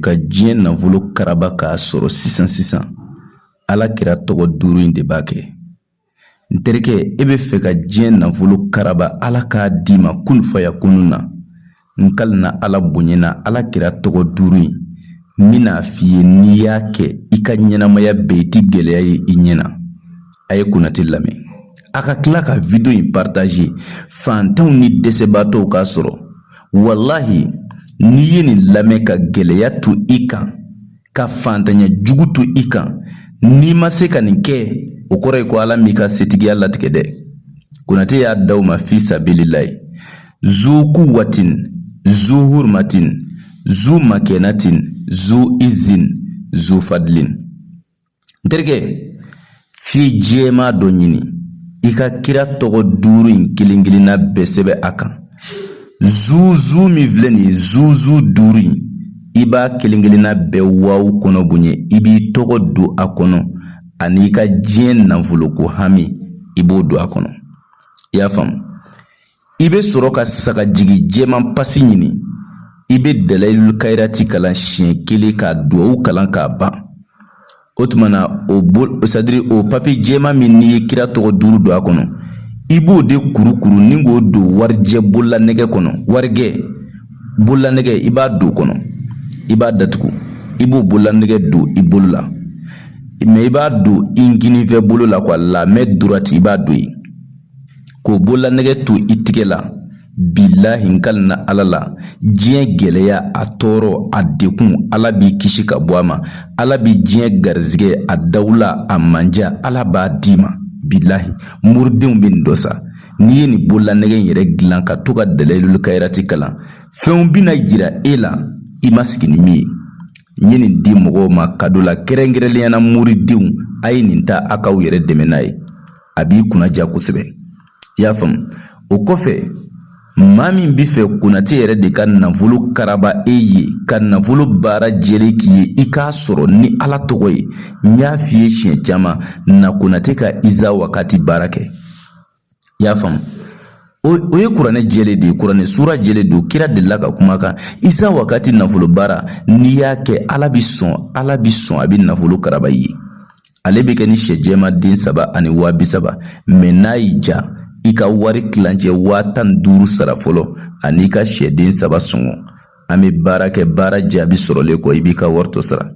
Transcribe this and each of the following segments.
Ka diɲɛ nafolo karaba k'a sɔrɔ sisan sisan, Ala kira tɔgɔ duuru in de b'a kɛ. N terikɛ, e bɛ fɛ ka diɲɛ nafolo karaba, Ala k'a d'i ma kun fayakunu na. N kalina Ala bonya na, Ala kira tɔgɔ duuru in, n bɛn'a f'i ye, n'i y'a kɛ i ka ɲɛnamaya bɛɛ, i ti gɛlɛya ye i ɲɛ na. A ye Konate lamɛn, a ka tila ka video in partager, fantanw ni dɛsɛbaatɔw k'a sɔrɔ. Walahi, n'i ye nin lamɛn ka gɛlɛya to i kan, ka fantanya jugu to i kan, n'i ma se ka nin kɛ, o kɔrɔ ye ko Ala m'i ka setigiya latigɛ dɛ. Konate y'a da u ma fi sabililayi. Zu kuwatin, zu hurmatin, zu makɛnatin, zu izin, zu fadilin. N terikɛ, fiye jɛman dɔ ɲini, i ka kira tɔgɔ duuru in kelen kelenna bɛɛ sɛbɛn a kan. Zu zu min filɛ nin ye, zu zu duuru in, i b'a kelen kelenna bɛɛ waawu kɔnɔ bonya, i b'i tɔgɔ don a kɔnɔ, ani i ka diɲɛ nafoloko hami, i b'o don a kɔnɔ. I y'a faamu? I bɛ sɔrɔ ka sagajigi jɛman pasi ɲini, i bɛ dalayilul kayirati kalan siɲɛ kelen, k'a duwawu kalan k'a ban. O tuma na, o c'est-à-dire o papiye jɛman min n'i ye kira tɔgɔ duuru don a kɔnɔ, i b'o de kurukuru ni k'o don warijɛ bololanɛgɛ kɔnɔ. Warijɛ bololanɛgɛ, i b'a don kɔnɔ, i b'a datugu, i b'o bololanɛgɛ don i bolo la, mais i b'a don i kinifɛ bolo la quoi, la main droite, i b'a don yen, k'o bololanɛgɛ to i tigɛ la. Bilahi, n kalina Ala la, diɲɛ gɛlɛya, a tɔɔrɔ, a dekun, Ala b'i kisi ka bɔ a ma. Ala b'i diɲɛ garizigɛ, a dawula, a manja, Ala b'a d'i ma. Bilahi, moridenw bɛ nin dɔ sa. N'i ye nin bololanɛgɛ in yɛrɛ dilan ka to ka dalayilul kayirati kalan, fɛnw bɛna jira e la i ma sigi ni min ye. N ye nin di mɔgɔw ma kado la, kɛrɛnkɛrɛnnenya na moridenw, a ye nin ta, a k'aw yɛrɛ dɛmɛ n'a ye, a b'i kunna diya kosɛbɛ. I y'a faamu? O kɔfɛ, maa min bɛ fɛ Konate yɛrɛ de ka nafolo karaba e ye, ka nafolo baara jɛlen k'i ye, i k'a sɔrɔ ni Ala tɔgɔ ye, n y'a f'i ye siɲɛ caman na, Konate ka iza wakati baara kɛ. I y'a faamu? O ye kuranɛ jɛlen de ye, kuranɛ sura jɛlen don, kira delila ka kuma kan. Iza wakati nafolo baara, n'i y'a kɛ, Ala bi sɔn, Ala bi sɔn, a bɛ nafolo karaba i ye. Ale bɛ kɛ ni sɛ jɛman den saba ani 30,000. Mais n'a y'i ja, i ka wari tilancɛ 15,000 sara fɔlɔ, ani i ka sɛden saba sɔngɔ. An bɛ baara kɛ, baara jaabi sɔrɔlen kɔ, i b'i ka wari tɔ sara.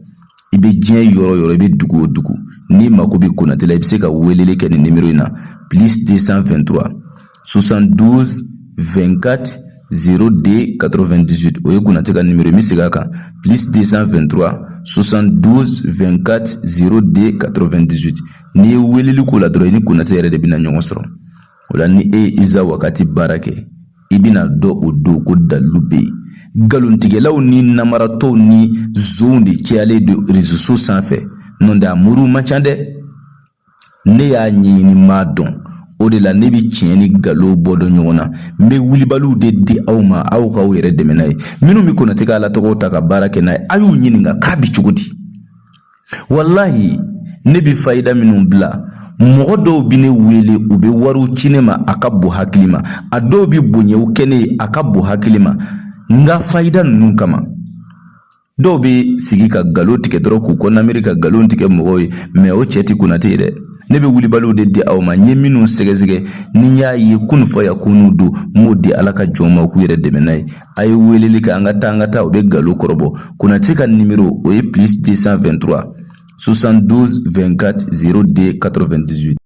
I bɛ diɲɛ yɔrɔ o yɔrɔ, i bɛ dugu o dugu, n'i mako bɛ Konate la, i bɛ se ka weleli kɛ nin nimero in na: plus 223 72 24 02 98. O ye Konate ka nimero ye. N bɛ segin a kan: plus 223 72 24 02 98. N'i ye weleli k'o la dɔrɔn, i ni Konate yɛrɛ de bɛna ɲɔgɔn sɔrɔ. O la, ni e ye iza wakati baara kɛ, i bɛna dɔn o don ko dalilu bɛ yen. Nkalontigɛlaw ni namaratɔw ni zonw de cayalen don réseau sanfɛ. N'o tɛ, a moriw man ca dɛ. Ne y'a ɲɛɲini, m'a dɔn. O de la ne bɛ tiɲɛ ni nkalon bɔ dɔn ɲɔgɔn na. N bɛ wulibaliw de di aw ma, aw k'aw yɛrɛ dɛmɛ n'a ye. Minnu bɛ Konate ka Ala tɔgɔw ta ka baara kɛ n'a ye, a y'u ɲininka k'a bɛ cogo di. Walahi, ne bɛ fayida minnu bila, mɔgɔ dɔw bɛ ne wele, u bɛ wariw ci ne ma, a ka bon hakili ma. A dɔw bɛ bonyaw kɛ ne ye, a ka bon hakili ma. N ka fayida ninnu kama, dɔw bɛ sigi ka nkalon tigɛ dɔrɔn, k'u kɔnɔnamiri ka nkalon tigɛ mɔgɔw ye. Mais o cɛ tɛ Konate ye dɛ. Ne bɛ wulibaliw de di aw ma. N ye minnu sɛgɛsɛgɛ, ni n y'a ye kun fayakunu don, n b'o di Ala ka jɔnw ma, u k'u yɛrɛ dɛmɛ n'a ye. A ye weleli kɛ, an ka taa, an ka taa, u bɛ nkalon kɔrɔbɔ. Konate ka nimero, o ye plus 223 72 24 02 98.